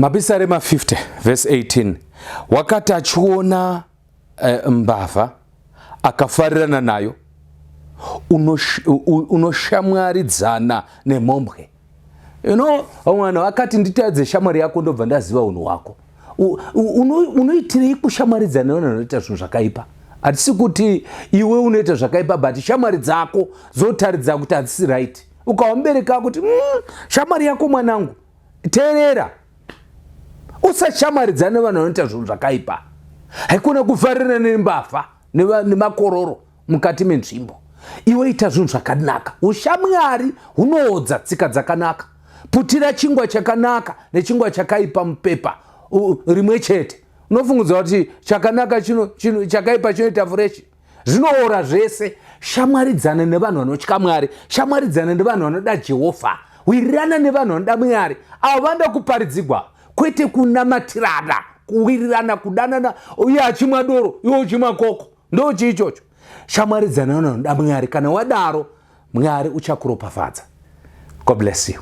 Mapisarema 50 verse 18 wakati achiona mbavha akafarirana nayo, unoshamwaridzana nemhombwe. You know, vamwe vanhu vakati nditaridze shamwari yako ndobva ndaziva unhu hwako. Unoitirei kushamwaridzana nevanhu vanoita zvinhu zvakaipa? Hatisi kuti iwe unoita zvakaipa, but shamwari dzako dzotaridza kuti hadzisi right. Ukawa mubereki akuti shamwari yako mwanangu, teerera, usashamwaridzana nevanhu vanoita zvinhu zvakaipa. Haikona kufarirana nembavha nemakororo mukati menzvimbo. Iwe ita zvinhu zvakanaka. Ushamwari hunoodza tsika dzakanaka. Putira chingwa chakanaka nechingwa chakaipa mupepa rimwe chete. Unofungudza kuti chakanaka chino chakaipa chinoita fureshi. Zvinoora zvese. Shamwaridzana nevanhu vanotya Mwari. Shamwaridzana nevanhu vanoda Jehovha. Wirirana nevanhu vanoda Mwari. Avo vanoda kuparidzigwa, kwete kunamatirana, kuwirirana, kudanana, uye achimwa doro, iwe uchimwa koko. Ndo chii ichocho? Shamwaridzana nevanhu vanoda Mwari. Kana wadaro, Mwari uchakuropafadza. God bless you.